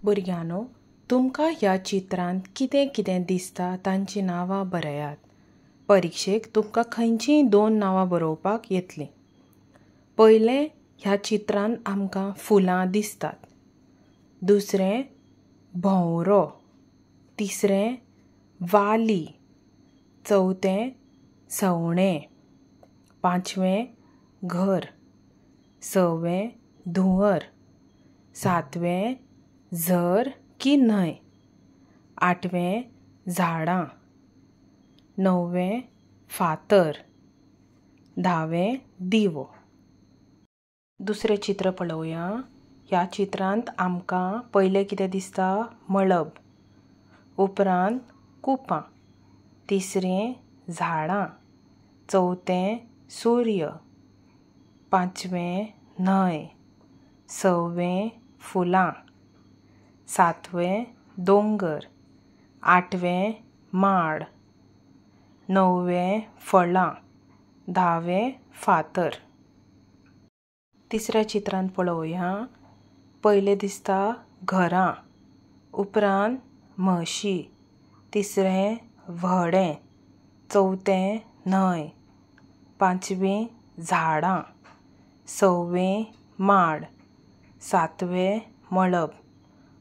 भुरग्यांनो, तुमकां ह्या चित्रांत कितें कितें दिसता तांचीं नांवां बरयात. परिक्षेक तुमकां खंयचीय दोन नांवां बरोवपाक येतलीं. पयलें, ह्या चित्रांत आमकां फुलां दिसतात. दुसरें, भोंवरो. तिसरें, वाली. चवथें, सवणें. पांचवें, घर. सवें, धुंवर. सातवें, झर की न्हंय. आठवें, झाडां. णववें, फातर. धावें, दिवो. दुसरें चित्र पळोवया. ह्या चित्रांत आमकां पयलें कितें दिसता? मळब. उपरांत कुपां. तिसरें, झाडां. चवथें, सूर्य. पांचवें, न्हंय. सवें, फुलां. सातवें, दोंगर. आठवें, माड. णववें, फळां. धावें, फातर. तिसऱ्या चित्रांत पळोवया. पयलें दिसता घरां, उपरांत म्हशी, तिसरें व्हडें, चवथें न्हंय, पांचवें झाडां, सवें माड, सातवें मळब,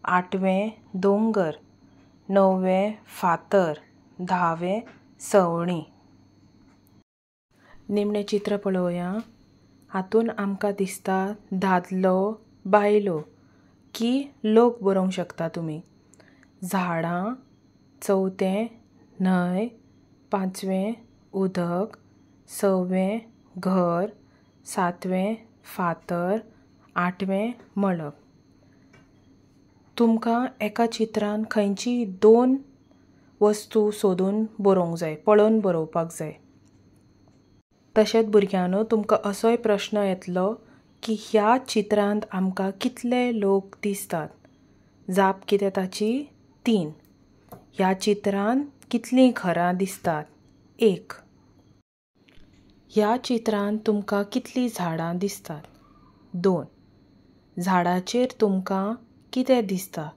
आठवें दोंगर, णववें फातर, धावें सवणीं. निमणें चित्र पळोवया. हातून आमकां दिसता दादलो, बायलो की लोक बरोवंक शकता तुमी. झाडां, चवथें न्हंय, पांचवें उदक, सवें घर, सातवें फातर, आठवें मळब. तुमकां एका चित्रान खंयचीय दोन वस्तू सोदून बरोवंक जाय, पळोवन बरोवपाक जाय. तशेंच भुरग्यांनो, तुमकां असोय प्रश्न येतलो की ह्या चित्रांत आमकां कितले लोक दिसतात? जाप कितें ताची? 3. ह्या चित्रांत कितलीं घरां दिसतात? 1. ह्या चित्रांत तुमकां कितलीं झाडां दिसतात? 2. झाडाचेर तुमकां कितें दिसता?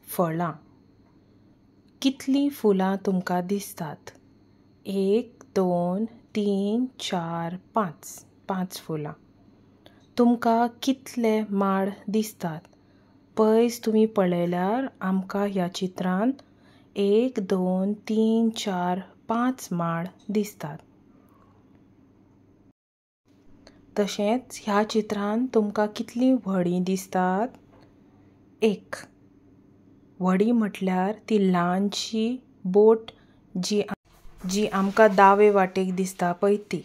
फळां. कितलीं फुलां तुमकां दिसतात? 1, 2, 3, 4, 5. 5 फुलां. तुमकां कितले माड दिसतात? पयस तुमी पळयल्यार आमकां ह्या चित्रांत 1, 2, 3, 4, 5 माड दिसतात. तशेंच ह्या चित्रांत तुमकां कितलीं व्हडीं दिसतात? 1. व्हडीं म्हटल्यार ती ल्हानशी बोट जी आमकां दावे वाटेक दिसता पळय ती.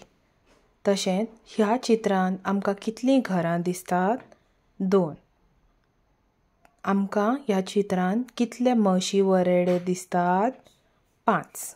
तशेंच ह्या चित्रांत आमकां कितलीं घरां दिसतात? 2. आमकां ह्या चित्रांत कितले म्हशी व रेडे दिसतात? 5.